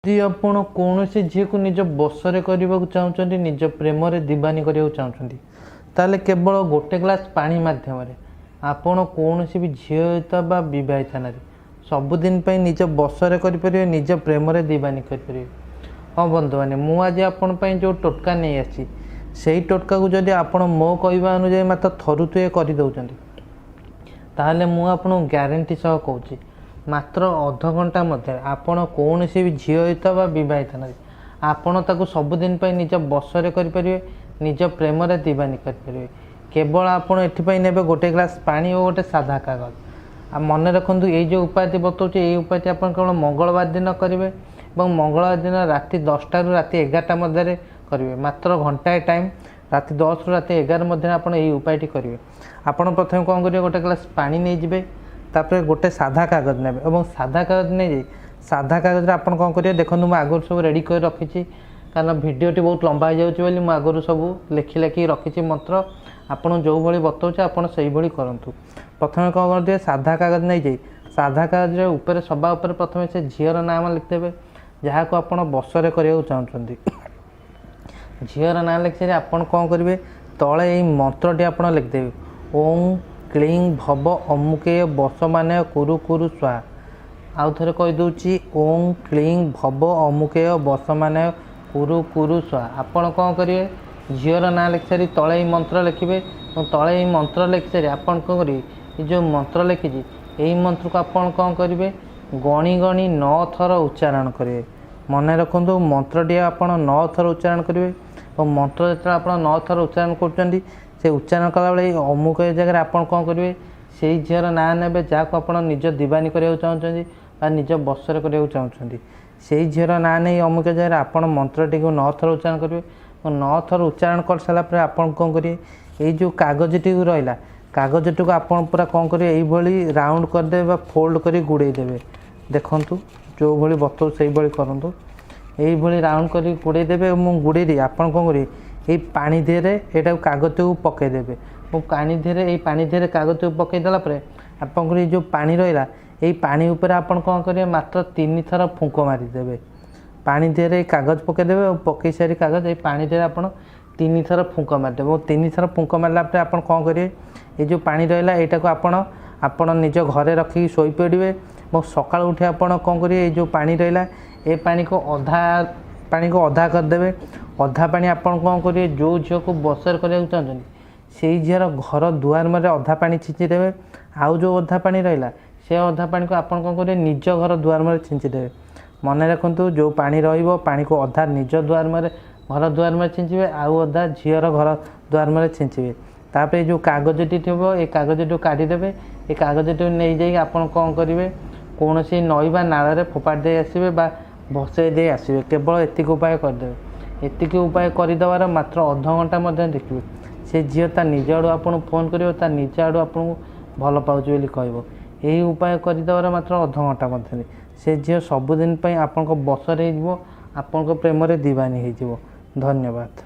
ଯଦି ଆପଣ କୌଣସି ଝିଅକୁ ନିଜ ବଶରେ କରିବାକୁ ଚାହୁଁଛନ୍ତି, ନିଜ ପ୍ରେମରେ ଦିବାନୀ କରିବାକୁ ଚାହୁଁଛନ୍ତି, ତାହେଲେ କେବଳ ଗୋଟେ ଗ୍ଲାସ୍ ପାଣି ମାଧ୍ୟମରେ ଆପଣ କୌଣସି ବି ଝିଅ ହେଇଥାଉ ବା ବିବାହିତା ନାରୀ, ସବୁଦିନ ପାଇଁ ନିଜ ବଶରେ କରିପାରିବେ, ନିଜ ପ୍ରେମରେ ଦିବାନୀ କରିପାରିବେ। ହଁ ବନ୍ଧୁମାନେ, ମୁଁ ଆଜି ଆପଣଙ୍କ ପାଇଁ ଯେଉଁ ଟୋଟକା ନେଇ ଆସିଛି, ସେଇ ଟୋଟକାକୁ ଯଦି ଆପଣ ମୋ କହିବା ଅନୁଯାୟୀ ମାତ୍ର ଥରୁଟିଏ କରିଦେଉଛନ୍ତି, ତାହେଲେ ମୁଁ ଆପଣଙ୍କୁ ଗ୍ୟାରେଣ୍ଟି ସହ କହୁଛି, ମାତ୍ର ଅଧଘଣ୍ଟା ମଧ୍ୟରେ ଆପଣ କୌଣସି ବି ଝିଅ ହେଇଥାଉ ବା ବିବାହିତା ନାରୀ, ଆପଣ ତାକୁ ସବୁଦିନ ପାଇଁ ନିଜ ବଶରେ କରିପାରିବେ, ନିଜ ପ୍ରେମରେ ଦିବାନୀ କରିପାରିବେ। କେବଳ ଆପଣ ଏଥିପାଇଁ ନେବେ ଗୋଟେ ଗ୍ଲାସ୍ ପାଣି ଓ ଗୋଟେ ସାଧା କାଗଜ। ଆଉ ମନେ ରଖନ୍ତୁ, ଏଇ ଯେଉଁ ଉପାୟଟି ବତାଉଛି, ଏଇ ଉପାୟଟି ଆପଣ କେବଳ ମଙ୍ଗଳବାର ଦିନ କରିବେ ଏବଂ ମଙ୍ଗଳବାର ଦିନ ରାତି 10ଟାରୁ ରାତି 11ଟା ମଧ୍ୟରେ କରିବେ। ମାତ୍ର ଘଣ୍ଟାଏ ଟାଇମ୍, ରାତି 10ରୁ ରାତି 11 ମଧ୍ୟରେ ଆପଣ ଏଇ ଉପାୟଟି କରିବେ। ଆପଣ ପ୍ରଥମେ କ'ଣ କରିବେ? ଗୋଟେ ଗ୍ଲାସ୍ ପାଣି ନେଇଯିବେ, ତାପରେ ଗୋଟେ ସାଧା କାଗଜ ନେବେ ଏବଂ ସାଧା କାଗଜ ନେଇଯାଇ ସାଧା କାଗଜରେ ଆପଣ କ'ଣ କରିବେ ଦେଖନ୍ତୁ। ମୁଁ ଆଗରୁ ସବୁ ରେଡ଼ି କରି ରଖିଛି, କାରଣ ଭିଡ଼ିଓଟି ବହୁତ ଲମ୍ବା ହେଇଯାଉଛି ବୋଲି ମୁଁ ଆଗରୁ ସବୁ ଲେଖି ଲେଖି ରଖିଛି ମନ୍ତ୍ର। ଆପଣ ଯେଉଁଭଳି ବତାଉଛି, ଆପଣ ସେଇଭଳି କରନ୍ତୁ। ପ୍ରଥମେ କ'ଣ କରିବେ? ସାଧା କାଗଜ ନେଇଯାଇ ସାଧା କାଗଜରେ ଉପରେ, ସବା ଉପରେ ପ୍ରଥମେ ସେ ଝିଅର ନାମ ଲେଖିଦେବେ, ଯାହାକୁ ଆପଣ ବଶରେ କରିବାକୁ ଚାହୁଁଛନ୍ତି। ଝିଅର ନାଁ ଲେଖିସାରି ଆପଣ କ'ଣ କରିବେ? ତଳେ ଏଇ ମନ୍ତ୍ରଟି ଆପଣ ଲେଖିଦେବେ, ଓଁ କ୍ଲିଂ ଭବ ଅମୁକେୟ ବଶମାନୟ କୁରୁ କୁରୁ ସ୍ୱାହା। ଆଉ ଥରେ କହିଦେଉଛି, ଓଁ କ୍ଲିଂ ଭବ ଅମୁକେୟ ବଶମାନୟ କୁରୁ କୁରୁ ସ୍ୱାହା। ଆପଣ କ'ଣ କରିବେ? ଝିଅର ନାଁ ଲେଖିସାରି ତଳେ ଏଇ ମନ୍ତ୍ର ଲେଖିବେ ଏବଂ ତଳେ ଏଇ ମନ୍ତ୍ର ଲେଖିସାରି ଆପଣ କ'ଣ କରିବେ? ଏ ଯେଉଁ ମନ୍ତ୍ର ଲେଖିଛି, ଏଇ ମନ୍ତ୍ରକୁ ଆପଣ କ'ଣ କରିବେ? ଗଣି ଗଣି ନଅ ଥର ଉଚ୍ଚାରଣ କରିବେ। ମନେ ରଖନ୍ତୁ, ମନ୍ତ୍ରଟି ଆପଣ ନଅ ଥର ଉଚ୍ଚାରଣ କରିବେ ଏବଂ ମନ୍ତ୍ର ଯେତେବେଳେ ଆପଣ ନଅ ଥର ଉଚ୍ଚାରଣ କରୁଛନ୍ତି, ସେ ଉଚ୍ଚାରଣ କଲାବେଳେ ଏଇ ଅମୁକ ଏ ଜାଗାରେ ଆପଣ କ'ଣ କରିବେ? ସେଇ ଝିଅର ନାଁ ନେବେ, ଯାହାକୁ ଆପଣ ନିଜ ଦିବାନୀ କରିବାକୁ ଚାହୁଁଛନ୍ତି ବା ନିଜ ବଶରେ କରିବାକୁ ଚାହୁଁଛନ୍ତି। ସେଇ ଝିଅର ନାଁ ନେଇ ଅମୁକ ଜାଗାରେ ଆପଣ ମନ୍ତ୍ରଟିକୁ ନଅ ଥର ଉଚ୍ଚାରଣ କରିବେ ଏବଂ ନଅ ଥର ଉଚ୍ଚାରଣ କରିସାରିଲା ପରେ ଆପଣ କ'ଣ କରିବେ? ଏଇ ଯେଉଁ କାଗଜଟିକୁ ରହିଲା, କାଗଜଟିକୁ ଆପଣ ପୁରା କ'ଣ କରିବେ? ଏଇଭଳି ରାଉଣ୍ଡ କରିଦେବେ ବା ଫୋଲ୍ଡ କରି ଗୁଡ଼େଇ ଦେବେ। ଦେଖନ୍ତୁ, ଯେଉଁଭଳି ବତାଉ ସେଇଭଳି କରନ୍ତୁ। ଏଇଭଳି ରାଉଣ୍ଡ କରି ଗୁଡ଼େଇ ଦେବେ ଏବଂ ଗୁଡ଼େଇ ଦେଇ ଆପଣ କ'ଣ କରିବେ? ଏଇ ପାଣି ଦେହରେ ଏଇଟାକୁ କାଗଜକୁ ପକାଇଦେବେ ଏବଂ ପାଣି ଦେହରେ, ଏଇ ପାଣି ଦେହରେ କାଗଜକୁ ପକାଇ ଦେଲା ପରେ ଆପଣଙ୍କର ଏଇ ଯେଉଁ ପାଣି ରହିଲା, ଏଇ ପାଣି ଉପରେ ଆପଣ କ'ଣ କରିବେ? ମାତ୍ର ତିନି ଥର ଫୁଙ୍କ ମାରିଦେବେ। ପାଣି ଦେହରେ ଏଇ କାଗଜ ପକାଇଦେବେ ଆଉ ପକାଇ ସାରି କାଗଜ ଏଇ ପାଣି ଦେହରେ ଆପଣ ତିନି ଥର ଫୁଙ୍କ ମାରିଦେବେ ଏବଂ ତିନି ଥର ଫୁଙ୍କ ମାରିଲା ପରେ ଆପଣ କ'ଣ କରିବେ? ଏଇ ଯେଉଁ ପାଣି ରହିଲା, ଏଇଟାକୁ ଆପଣ ଆପଣ ନିଜ ଘରେ ରଖିକି ଶୋଇପଡ଼ିବେ ଏବଂ ସକାଳୁ ଉଠି ଆପଣ କ'ଣ କରିବେ? ଏଇ ଯେଉଁ ପାଣି ରହିଲା, ଏ ପାଣିକୁ ଅଧା, ପାଣିକୁ ଅଧା କରିଦେବେ। ଅଧା ପାଣି ଆପଣ କ'ଣ କରିବେ? ଯେଉଁ ଝିଅକୁ ବଶରେ କରିବାକୁ ଚାହୁଁଛନ୍ତି, ସେଇ ଝିଅର ଘର ଦୁଆର ମୁହଁରେ ଅଧା ପାଣି ଛିଞ୍ଚି ଦେବେ। ଆଉ ଯେଉଁ ଅଧା ପାଣି ରହିଲା, ସେ ଅଧା ପାଣିକୁ ଆପଣ କ'ଣ କରିବେ? ନିଜ ଘର ଦୁଆର ମୁହଁରେ ଛିଞ୍ଚି ଦେବେ। ମନେ ରଖନ୍ତୁ, ଯେଉଁ ପାଣି ରହିବ, ପାଣିକୁ ଅଧା ନିଜ ଦୁଆର ମୁହଁରେ, ଘର ଦୁଆର ମୁହଁରେ ଛିଞ୍ଚିବେ, ଆଉ ଅଧା ଝିଅର ଘର ଦୁଆର ମୁହଁରେ ଛିଞ୍ଚିବେ। ତାପରେ ଏ ଯେଉଁ କାଗଜଟି ଥିବ, ଏ କାଗଜଟିକୁ କାଢ଼ିଦେବେ। ଏ କାଗଜଟିକୁ ନେଇଯାଇକି ଆପଣ କ'ଣ କରିବେ? କୌଣସି ନଈ ବା ନାଳରେ ଫୋପାଡ଼ି ଦେଇ ଆସିବେ ବା ଭସେଇ ଦେଇ ଆସିବେ। କେବଳ ଏତିକି ଉପାୟ କରିଦେବେ। ଏତିକି ଉପାୟ କରିଦେବାର ମାତ୍ର ଅଧଘଣ୍ଟା ମଧ୍ୟ ଦେଖିବେ, ସେ ଝିଅ ତା ନିଜ ଆଡ଼ୁ ଆପଣଙ୍କୁ ଫୋନ୍ କରିବ, ତା ନିଜ ଆଡ଼ୁ ଆପଣଙ୍କୁ ଭଲ ପାଉଛି ବୋଲି କହିବ। ଏହି ଉପାୟ କରିଦେବାର ମାତ୍ର ଅଧଘଣ୍ଟା ମଧ୍ୟରେ ସେ ଝିଅ ସବୁଦିନ ପାଇଁ ଆପଣଙ୍କ ବଶରେ ହେଇଯିବ, ଆପଣଙ୍କ ପ୍ରେମରେ ଦିବାନୀ ହେଇଯିବ। ଧନ୍ୟବାଦ।